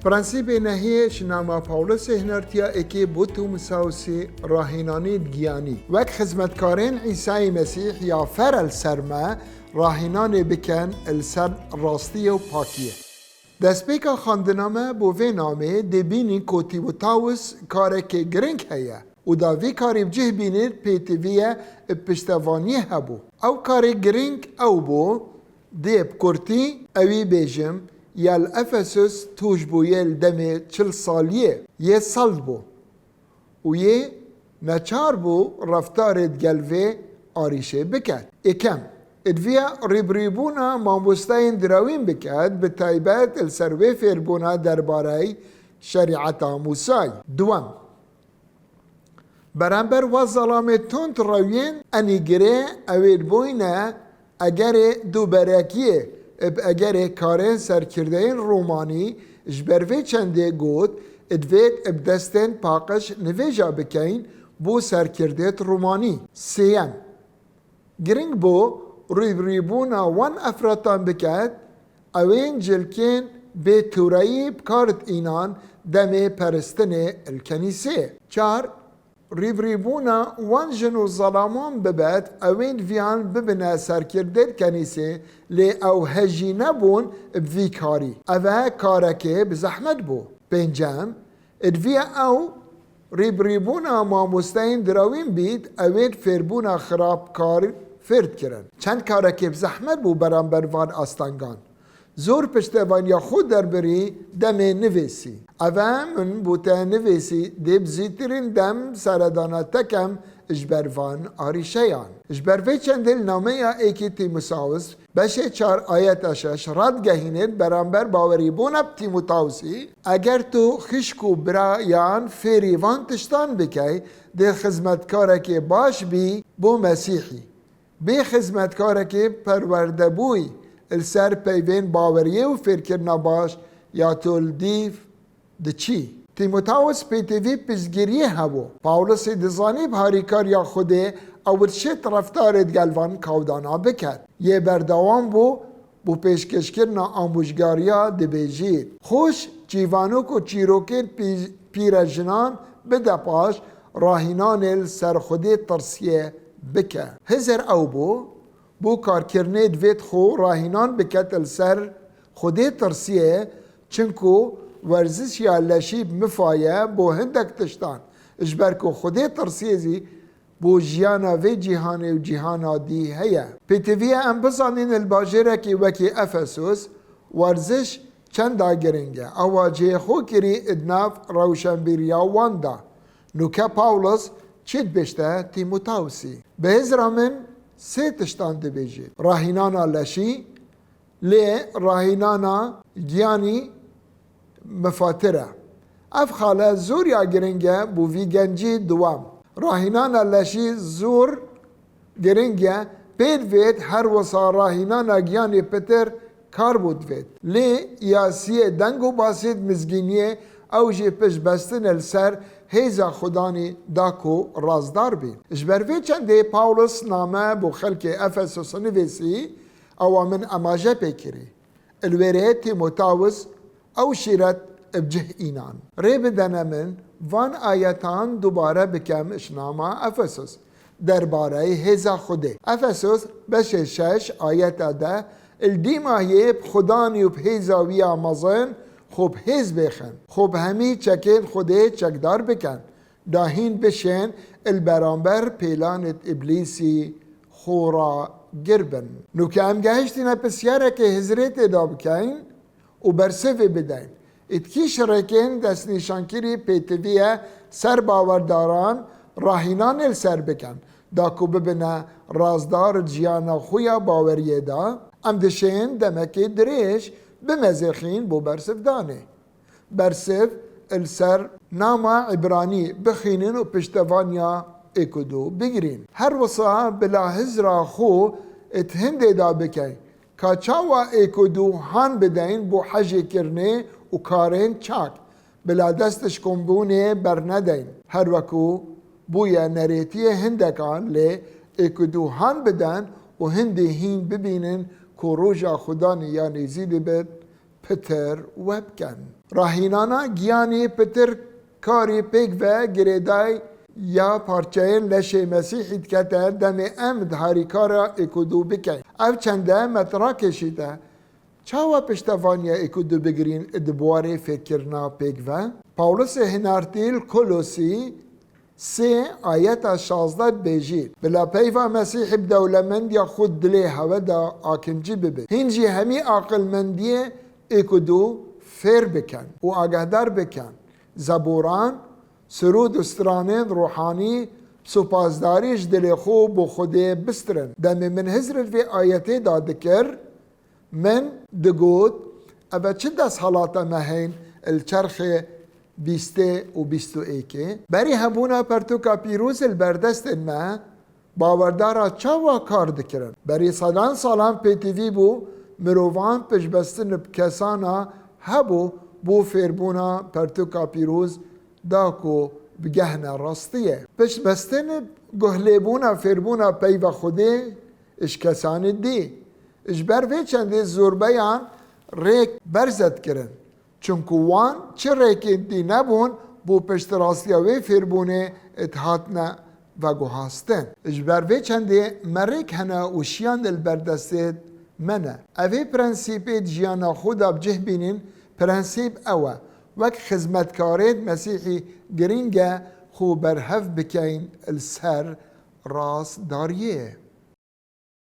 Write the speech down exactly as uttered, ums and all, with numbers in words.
Prensîbê nehê ji nama Pawlosê hinertiya êkê bo Tîmosawsî rahînanî giyanî. Wek xizmetkarên Îsayê Mesîh ya fer el ser me, rahînanê bikin el ser rastiyê û pakiyê. Destpêka xwendina me bo vê namê dê bînî ku Tîmotaws karekê giring heye û da vî karî bi cih bînî pêtivî ye bi piştevaniyê hebû. Ew karê giring ew bû, dê bi kurtî ewî bêjim, ya li Efesus tûj bûye li demê çil saliyê yê seld bû. û yê neçar bû reftarê digel vê arîşê biket. Êkem, diviya rîbirîbûna mamosteyên dirawîn biket, bi taybet li ser wê fêrbûna derbarey şerîeta Mûsayî. Duwem, beramber wa zelamê tund rewiyên enîgirê ewê boyne egerê dûberekiyê, bi egerê karên serkirdeyên Romanî ji ber vê çendê got, divêt bi destên paqij nivêja bikeyn bo serkirdêt Romanî. Sêyem, giring bo rîbirîbûna wan efratan biket, ewên cilkên bê tûreyî bi kar diînan demê peristinê li kenîsê. Çar, rîbirîbûna wan jin û zelaman bibet, ewên viyan bibine serkirdêt kenîsê, lê ew hejî nebûn bi vî karî. Ev e karekê bi zehmet bû. Pêncem, divî ew rîbirîbûna mamosteyên dirawîn bît, ewên fêrbûna xirab kar fêr dikirin. Çend karekê bi zehmet bû beramber van astengan. Zor piştevaniya xwe derbirî demê nivêsî. Ev e min bo te nivêsî dê bi zîtirîn dem seredana tekem ji ber van arîşeyan. Ji ber vê çendê li nameya êkê Tîmosawis beşê çar ayeta şeş radigehînin beramber bawerîbûna bi Tîmotawsî, eger tu xişk û birayan fêrî van tiştan bikey, dê xizmetkarekê baş bî bo Mesîhî. Bê xizmetkarekê perwerdebûyî li ser peyvên baweriyê û fêrkirina baş ya tu li dîv diçî. Tîmotawis pêtivî piştgiriyê hebû. Pawlosî dizanî bi harîkariya Xwedê ew dişêt reftarê digel van kawdana biket. Yê berdewam bû bo pêşkêşkirina amûjgariya dibêjî. Xweş çîvanok û çîrokên pî-, pîrejinan bide paş, rahînanê li ser Xwedê tirsiyê bike. Hizir ew bû, bo karkirinê divêt xwe rahînan biket li ser Xwedê tirsiyê, çinku werziş ya leşî bi mifa ye bo hindek tiştan, ji ber ku Xwedê tirsiyê zî bo jiyana vê cîhanê û cîhana dî heye. Pêtivî ye em bizanîn li bajêrekî wekî Efesus werziş çenda giring e. Ewa cihê xwe kirî di nav rewşenbîriya wan de. Nûke Pawlos çi dibêjte Tîmotawsî? Bi hêzra min sê tiştan dibêjî. Rahînana leşî, lê rahînana giyanî mifatir e. Ev xale zor ya giring e bo vî gencî. Duwam, rahînana leşî zor giring e, pê divêt her wisa rahînana giyanê pitir kar bo divêt. Lê ya siyê deng û basêt mizgîniyê ew jî piştbestin e li ser hêza Xudanî da ku razdar bî. Ji ber vê çendê Pawlos name bo xelkê Efesus nivîsî, ewa min emaje pê kirî. Li wêrê Tîmotawis ew şîret bi cih înan. Rê bidene min van ayetan dubare bikem ji nama Efesus. Derbareyê hêza Xwedê. Efesus beşê şeş ayeta de, li dîma yê bi Xudanî û bi hêza wî ya mezin xwe bi hêz bêxin. Xwe bi hemî çekên Xwedê çekdar bikin. Da hîn bişên li beramber pêlanêt Îblîsî xora gir bin. Nûke em gehiştîne pisyareke hizrê tê da bikeyn û bersivê bideyn. Îtkî şirêkên destnîşankirî pêtivî ye ser bawerdaran rahînanê li ser bikin, da ku bibine razdar di jiyana xwe ya baweriyê de, em dişên demekê dirêj bimezêxîn bo bersivdanê. Bersiv li ser nama Îbranî bixînin û piştevaniya êk û du bigirîn. Her wisa bila hizra xwe di hindê de bikeyn, ka çawa êk û du han bideyn bo hejêkirinê û karên çak, bila dest ji kombûnê bernedeyn. Her weku bûye nerêtiyê hindekan, lê êk û du han biden û hindê hîn bibînin ku roja Xudanî ya nêzî dibit, pitir we bikin. Rahînana giyanî pitir karî pêk ve girêdayî ya parçeyên leşê Mesîhî dikete, demê em di harîkara êk û du bikeyn. Ev çende me di rakêşî de çawa piştevaniya êk û du bigirîn di buwarê fêrkirina pêk ve? Pawlusê hinartî li Kolosî sê ayeta şazdeh dibêjî, bila peyva Mesîhî bi dewlemendiya xwe dilê hewe de akincî bibit. Hîn jî hemî aqilmendiyê êk û du fêr bikin û agehdar bikin. Zeboran, sirûd û stranên ruhanî bi supasdarî ji dilê xwe bo Xwedê bistirin. Demê min hizr li vê ayetê de dikir, min digot, eve çi desthelate me heyîn li çerxê bîstê û bîst û êkê? Berî hebûna pertûka pîroz li ber destên me, bawerdara çawa kar dikirin? Berî sedan salan pêtivî bû, mirovan piştbestin bi kesana hebû bo fêrbûna pertûka pîroz da ku bigehne rastiyê. Piştbestin guhlêbûna fêrbûna peyva Xwedê ji kesanê dî. Ji ber vê çendê zorbeyan rêk berze dikirin. Çunku wan çi rêkên dî nebûn bo piştrastiya wê fêrbûnê dihatine veguhastin. Ji ber vê çendê me rêk hene û şiyan li ber destê me ne. Evê prensîpê di jiyana xwe de bi cih bînin, prensîp ew e, wek xizmetkarên Mesîhî girîng e xwe berhev bikeyn li ser rastdariyê.